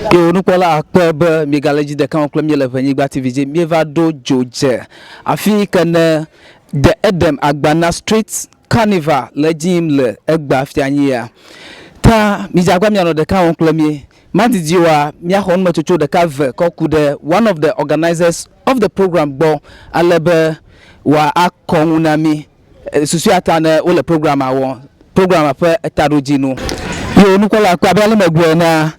Yo nukpɔla akpe be miegale dzi ɖeka wɔm kple mí le Ʋenyigba TV dzi. Míeva ɖo dzo dze afi yi ke ne The Edem Agbana Street Carnival le edzi yim le egbea fianyia. Ta midze agbagba mianɔ ɖeka wɔm kple mí. Madidi oa, míaxɔ numetsotso ɖeka ve kɔ ku ɖe one of the organizers of the program gbɔ ale be wòakɔ ŋu na mí. Susua ta ne wole programa wɔm, programa ƒe taɖodzinu. Yo nukpɔla kpɔe abe ale megblɔe enea,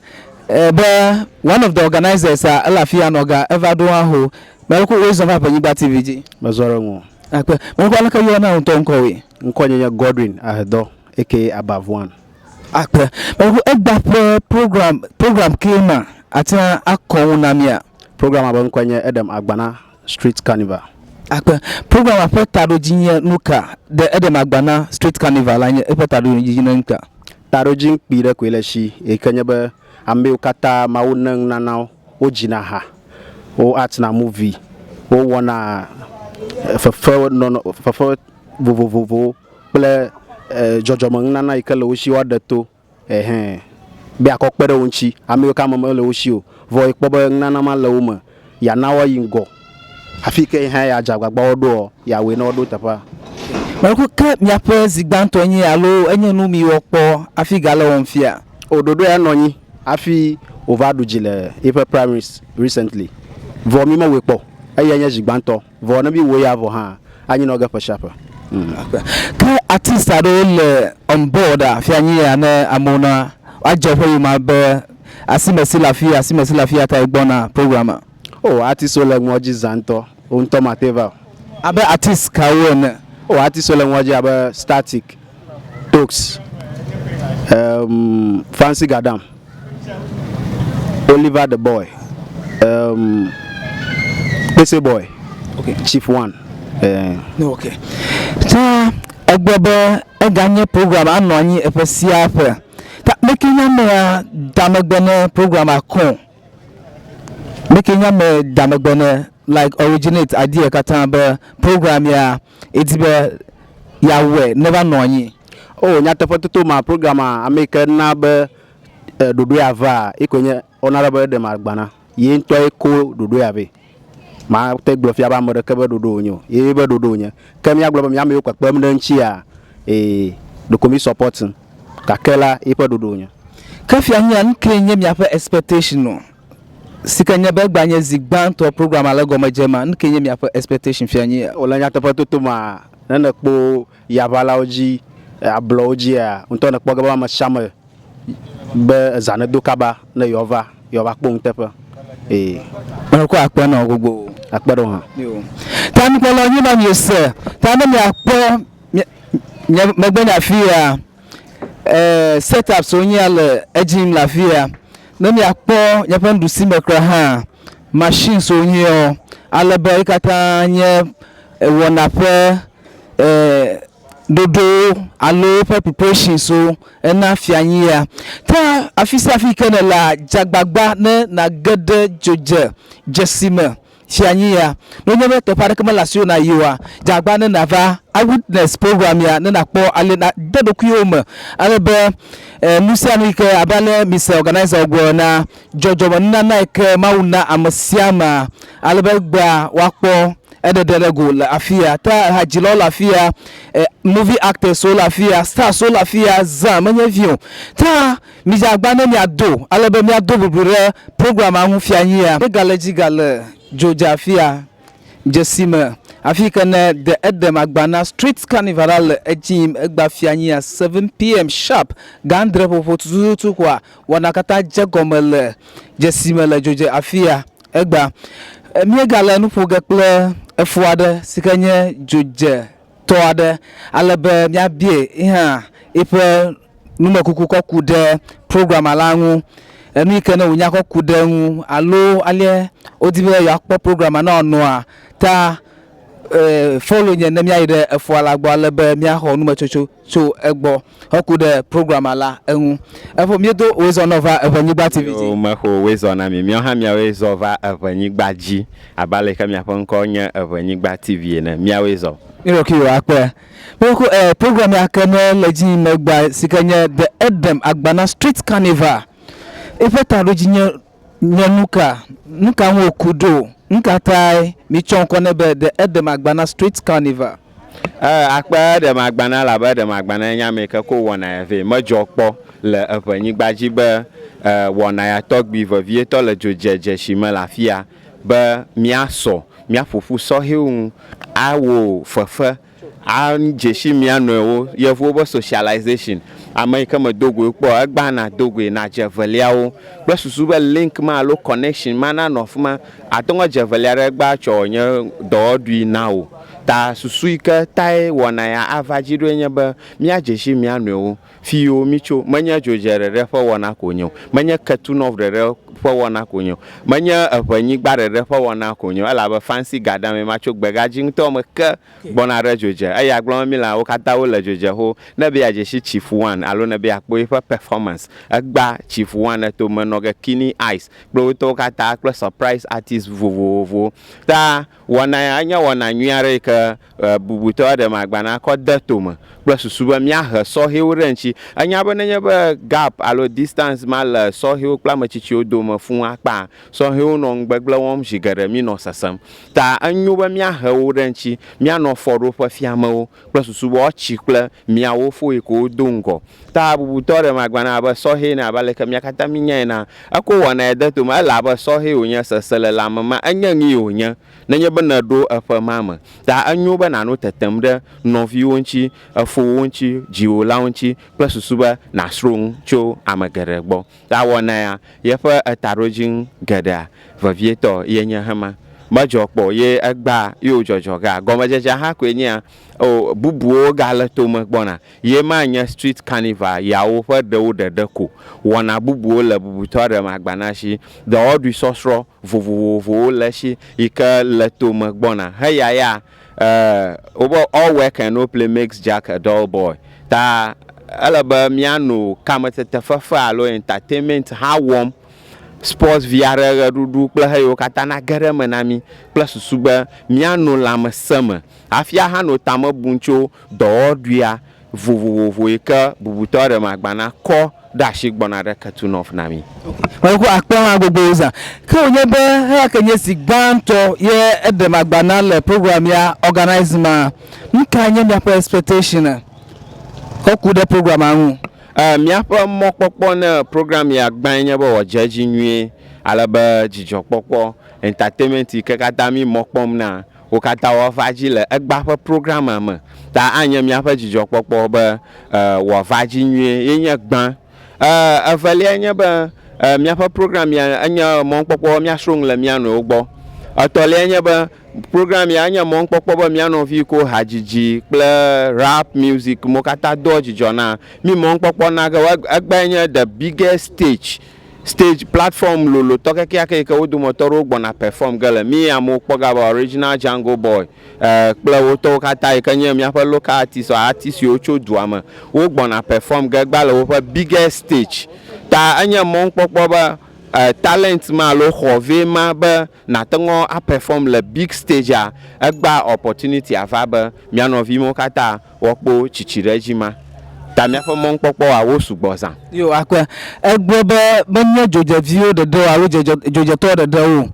be one of the organizers a ele afi ya nɔ ga eva ɖo hã ho. Mele ku woezɔ va Ʋenyigba TV dzi. Mezɔ ɖe ŋuwò. Akpe. Mele ku aleke yɔna ŋutɔ ŋkɔwòe? Ŋkɔnye nye Godwin Ahedɔ aka Above One. Akpe. Mele ku egba ƒe program program kee ma ate ŋu akɔ ŋu na mía? Programa ƒe ŋkɔe nye Edem Agbana Street Carnival. Akpe. Programa ƒe taɖodzi nye nuka? Ɖe Edem Agbana Street Carnival la nye eƒe taɖodzi nye nuka? Taɖodzi kpui ɖe koe le esi yi ke nye be amewo katã Mawu ne nunana wo, wodzina ha, wo actna movie, wowɔna fefe nɔnɔ fefe vovovowo kple dzɔdzɔme nunana yi ke le wo si woaɖe to. Ɛhɛn, be yeakɔ kpe ɖe wo ŋuti, ame yiwo ke ame mele wo si o, vɔ yekpɔ be nunana ma le wo me, yeana woayi ŋgɔ. Hafi ke ye hã yeadze agbagba woaɖoɔ, yeawɔe ne woaɖo teƒea. Meku ke miaƒe zi gbãtɔe nye alo enye nu miwɔ kpɔ hafi gale wɔm fia? O, ɖoɖo ya nɔ anyi hafi wòva ɖu dzi le eƒe primaries recently, vɔ mi mewɔe kpɔ o. Eyae nye zi gbãtɔ. Vɔ ne mi wɔ ya vɔ hã, anyi nɔ ge ƒe sia ƒe. Ke artist aɖewo le on board a fia nyi ya ne amewo na woadze woƒe yome be asimesi le afi asimesi le afi ya ta yegbɔna program a. Oh artist wo le ŋua dzi zã ŋutɔ, wo ŋutɔ mate va o. Abe artist kawo ene? Oh artist wo le ŋua dzi abe Static, Tokes, um, Fancy Gadam. Oliver the boy, um, Kpese boy, okay. Chief One. Eh. Okay. Ta egblɔ be eganye program anɔ anyi eƒe sia ƒe. Ta meke nye amea da megbe ne program akɔ. Meke nye ame da megbe ne like originate idea katã be program ya edi be yeawɔe neva nɔ anyi. Oh, nyateƒe toto ma programa ame yi ke na be ɖoɖo ya vaa, ye koe nye Honourable Edem Agbana. Ye ŋutɔe ko ɖoɖo ya vɛ. Mate gblɔ fia be ame ɖeke be ɖoɖo wònye o. Ye be ɖoɖo wònye. Ke míagblɔ be mía amewo kpekpem ɖe eŋutia, ee, ɖeko mí support gake la, yeƒe ɖoɖo wònye. Ke fia nyia, nu kae nye miaƒe expectation o? Si ke nye be egbea nye zi gbãtɔ program ale gɔme dze ma, nu kae nye miaƒe expectation fia nyia? O, le nyateƒe toto mea, ne nèkpɔ yaʋalawo dzi, ablɔwo dzia, ŋutɔ nèkpɔ ge be ame sia ame be eza nedo kaba ne yewoava, yewoava kpɔ nuteƒe. Ee. Mekɔ akpe nɔ gbogbo. Akpe ɖe wò hã. Ta nukpɔlawo nye ma miese. Ta ne miakpɔ nye megbe nye afi ya, eh, setups wo nye le edzi yim le afi ya. Ne miakpɔ míaƒe nuɖusi me kura hã, machines wo nye ale be wo katã nye wɔna ƒe eh, ɖoɖowo alo woƒe preparations wo ena fia nyi ya. Ta afi sia afi yi ke nèlea, dze agbagba ne nàge ɖe dzodze dzesi me fia nyi ya. Ne wonye be teƒe aɖeke mele asiwò nàyi oa, dze agbagba ne nàva a witness program ya ne nàkpɔ ale nàde ɖokuiwò me ale be nu sia nu yi ke abe ale mise organizer gblɔ enea, dzɔdzɔmenunana yi ke Mawu na ame sia amea ale be egbea woakpɔ eɖeɖe ɖe go le afia. Ta hadzilawo le afia, movie actors wo le afia, stars wo le afia zã menye vi o. Ta midze agba ne miado ale be miado bubu ɖe programa ŋu fia nyuia. Míegale edzi gale dzo dze afia dzesi me afi yi ke ne The Edem Agbana Street Carnival la le edzi yim egbea fia nyuia 7 PM sharp ga adre ƒoƒo tututu koa wɔna katã dze gɔme le dzesi me le dzo dze afia. Egbea, míegale nu ƒo ge kple efo aɖe si ke nye dzodzetɔ aɖe ale be míabiae ye hã eƒe numekuku kɔ ku ɖe program la ŋu. Enu yi ke ne wònya kɔ ku ɖe eŋu alo ale wodi be yewoakpɔ program ne wòanɔa ta follow nye ne míayi ɖe efoa la gbɔ ale be míaxɔ numetsotso tso egbɔ heku ɖe program la eŋu. Eƒo míedo wòezɔ nɔ va Eʋenyigba TV dzi. Yoo, mexo wòezɔ na mi. Míawo hã míawoe zɔ va Eʋenyigba dzi abe ale ke miaƒe ŋkɔ nye Eʋenyigba TV ene. Míawoe zɔ. Mi ɖokuiwò akpe. Mexo e program ya ke ne le dzi yim egbea si ke nye The Edem Agbana Street Carnival. Eƒe taɖodzi nye. nye nuka? Nuka ŋu wòku ɖo? Nuka tae mitsɔ ŋkɔ nɛ be The Edem Agbana Street Carnival? E, akpe Edem Agbana elabe Edem Agbana nye ame yi ke ko wɔna ya vɛ. Medzɔ kpɔ le eŋenyigba dzi be e, wɔna ya tɔgbi vevietɔ le dzodzedzesi me le afia be míasɔ, míaƒo ƒu sɔhɛwo ŋu awɔ fefe adze si mía nɔewo, yevuwo be socialization, ame yi ke medo goe kpɔ o, egbea nàdo goe, nàdze eveliawo kple susu be link ma alo connection ma nanɔ afi ma. Àte ŋu adze evelia ɖe egbea tsɔ wònye dɔwɔɖui na wò. Ta susu yi ke tae wɔna ya ava dzi ɖoe nye be míadze si mía nɔewo. Fi yiwo mítso, menye dzodze ɖeɖe ƒe wɔna ko wònye o, menye ketunɔ ɖeɖe ƒe wɔna ko wònye o, menye eŋenyigba ɖeɖe ƒe wɔna ko wònye o, elabe fansi gadamee ma tso gbegadzi ŋutɔ me ke gbɔna ɖe dzodze. Eya gblɔm be míle wo katã wole dzodze xoxo. Ne be yeadze si Chief One alo ne be yeakpɔ eƒe performance, egbea Chief One eto me nɔ ge Kini Ice kple wo tɔwo katã kple surprise artist vovovowo. Ta wɔna ya enye wɔna nyui aɖe yi ke bubutɔ aɖe magbana kɔ de tome kple susu be míahe sɔhɛwo ɖe ŋuti. Enya be nenye be gap alo distance ma le sɔhɛwo kple ame tsitsiwo dome fũu akpa, sɔhɛwo nɔ nu gbegblẽ wɔm zi geɖe míenɔ sesem. Ta enyo be míahe wo ɖe ŋuti, míanɔ fɔɖoƒe fiamewo kple susu be woatsi kple míawo fo yi ke wodo ŋgɔ. Ta bubutɔ aɖe magbana abe sɔhɛ ene abe aleke mía katã míenyae enea, eko wɔnae de tome. Ele abe sɔhɛ wònye, seselelãme ma enye nui wònye. Nenye be nèɖo eƒe ma me ta, enyo be nànɔ tetem ɖe nɔviwo ŋuti, efowòwo ŋuti, dziwòlawo ŋuti kple susu be nàsrɔ̃ nu tso ame geɖe gbɔ. Ta wɔna ya yeƒe etaɖodzinu geɖea, vevietɔ ye nye hema. Medzɔ kpɔ o ye egbea ye wòdzɔdzɔ gea, gɔmedzedzea hã koe nyea o, bubuwo gale tome gbɔna. Ye manye street carnival yawo ƒe ɖewo ɖeɖe ko. Wɔna bubuwo le bubutɔ ɖe magbana si. Dɔwɔɖui sɔsrɔ vovovowo le esi yi ke le tome gbɔna. Heya ya e wobe all work and no play makes Jack a dull boy. Ta ele be míano kametete fefe alo entertainment hã wɔm, sports vi aɖe ɣeɖuɖu kple heyiwo katã nage ɖe eme na mí kple susu be míano lãmesẽ me hafi ahano tame bum tso dɔwɔɖuia vovovovo yi ke bubutɔ ɖe magbana kɔ ɖe asi gbɔna ɖe Ketunov na mí. Mekpɔ akpe lã gbogbowo zã. Ke wònye be eya ke nye zi gbãtɔ ye eɖe magbana le program ya organize ma, nukae nye miaƒe expectation kɔ ku ɖe programa ŋu? E, míaƒe mɔkpɔkpɔ ne program ya gbãe nye be wòadze edzi nyuie ale be dzidzɔkpɔkpɔ, entertainment yi ke katã mí mɔ kpɔm na Wo katã woava dzi le egbea ƒe programa me. Ta anye míaƒe dzidzɔkpɔkpɔ be wòava dzi nyuie ye nye gbã. Eveliae nye be míaƒe program ya enye mɔnukpɔkpɔ be míasrɔ̃ nu le mía nɔewo gbɔ. Etɔ̃liae nye be program ya enye mɔnukpɔkpɔ be mía nɔvi ko hadzidzi kple rap music mo katã doa dzidzɔ na mí mɔnukpɔkpɔ na ge. Egbeae nye the biggest stage Stage platform lolotɔ kekeake yi ke wo dometɔ ɖewo gbɔna perform ge le. Mí amewo kpɔ ge abe Original Jungle Boy kple wo tɔwo katã yi ke nye míaƒe local artist, artist siwo tso dua me. Wo gbɔna perform ge egbea le woƒe biggest stage. Ta enye mɔnukpɔkpɔ be talent ma alo xɔvɛ ma be nàte ŋu a perform le big stage-a, egbea opportunity ava be mía nɔvi mawo katã woakpɔ tsitsi ɖe edzi ma. Ta míaƒe mɔnukpɔkpɔwoa, wo sugbɔ zã. Yo, akpe. Egblɔ be menye dzodzeviwo ɖeɖe o alo dzodzetɔwo ɖeɖe o.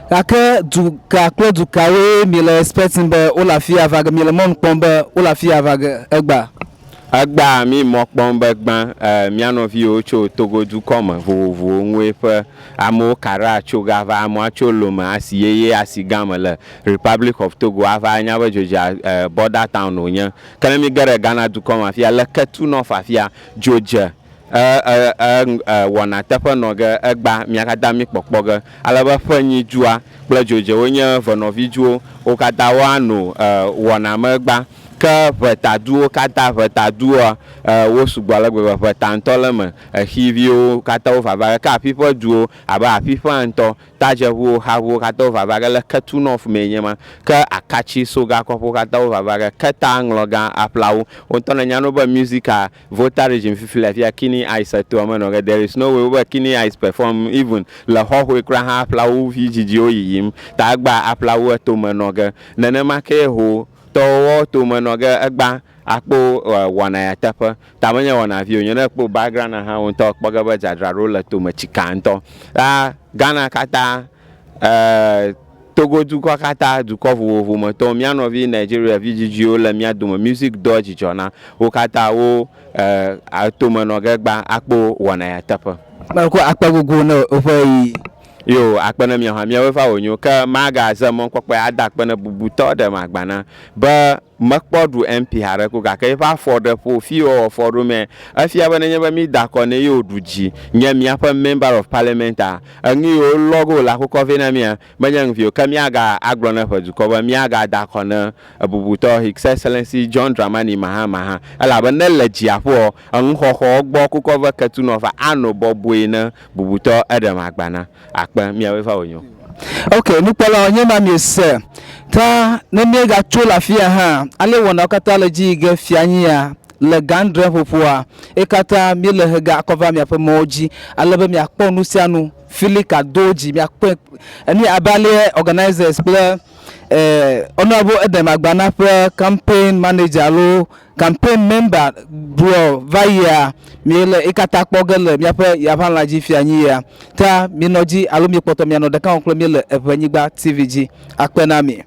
Gake du ka kple du kawoe miele expecting be wole afia va ge, miele mɔnu kpɔm be wole afia va ge egbea? Egbea mi mɔ kpɔm be gbã, mía nɔviwo tso Togo dukɔ me vovovowo ŋue ƒe amewo kara tso ge ava, amewo atso Lome, asi yeye, asi gã me le Republic of Togo ava anya be Dzodza border town wònye. Ke ne mi ge ɖe Ghana dukɔ me afia, le Ketu North afia, Dzodze e e e wɔna teƒe nɔ ge egbea mia katã mi kpɔkpɔ ge. Ale be Ƒenyi dua kple Dzodze wonye venɔvi duwo, wo katã woano e wɔna me egbea. Ke ʋetaduwo katã, ʋetaduwoa, e wo sugbɔ ale gbegbe, ʋeta ŋutɔ le eme, exiviwo katã wo vava ge. Ke aƒi ƒe duwo abe aƒi ƒea ŋutɔ, tadzeʋuwo, xaʋuwo katã wo vava ge le Ketu North mee nye ma. Ke Akatsi, Soga kɔƒewo katã wo vava ge. Keta, Ŋlɔgã, Aƒlawu. Wo ŋutɔ nènya no be musika Volta region fifi le afia Kini Ice etoa me nɔ ge. There is no way wobe Kini Ice perform even le xɔxɔe kura hã Aƒlawu vi dzidziwo yiyim. Ta egbea Aƒlawu eto me nɔ ge. Nenema kee ho tɔwo tome nɔ ge egbea. Akpɔ wɔna ya teƒe. Ta menye wɔna vi o. Nye ne kpɔ background hã wo ŋutɔ kpɔ ge be dzadzraɖo le tome tsika ŋutɔ. Ta Ghana katã, e, Togo dukɔ katã, dukɔ vovovo me tɔwo, mía nɔvi Nigeria vi dzidziwo le mía dome, music doa dzidzɔ na wo katã wo e, tome nɔ ge gba akpɔ wɔna ya teƒe. Mekɔ akpe gogo ne woƒe ɣeyiɣi. Yo, akpe ne miawo hã miawoe va wònyo. Ke magaze mɔkpɔkpɔe ada akpe ne bubutɔ ɖe magbana be Mekpɔ ɖu MP haɖe ko gake eƒe afɔ ɖe ƒo fi wɔ fɔ ɖo mɛ. Efia be nenye be mi da kɔ nɛ ye wo ɖu dzi nye miaƒe member of parliament a, enu yi wo lɔ go le akokɔ vɛ na mia, menye nu vi o. Ke mia ga agblɔ ne ƒe dukɔ be mia ga da kɔ ne bubutɔ His Excellency John Dramani Mahama hã elabe ne le dziaƒoɔ, enu xɔxɔ gbɔ kokɔ ve ketunɔƒe ano bɔbɔe ne bubutɔ eɖem agba na. Akpe, miawoe va wònyo. Ok, nukpɔlawo, nye ma miese. Ta ne míegatso le afia hã, ale wɔnawo katã le dzi yi ge fia nyia le gãdre ƒoƒoa, eye katã míele he ga akɔ va miaƒe mɔwo dzi ale be miakpɔ nu sia nu filika do dzi miakpɔe enu abe ale organizers kple eh, Honorable Edem Agbana ƒe campaign manager alo Campaign member gblɔ va yia, miele ekata kpɔ ge le miaƒe yaʋalã dzi fia nyi ya. Ta minɔ dzi alo miekpɔtɔ mianɔ ɖeka wɔm kple mi le Eʋenyigba TV dzi. Akpe na mi.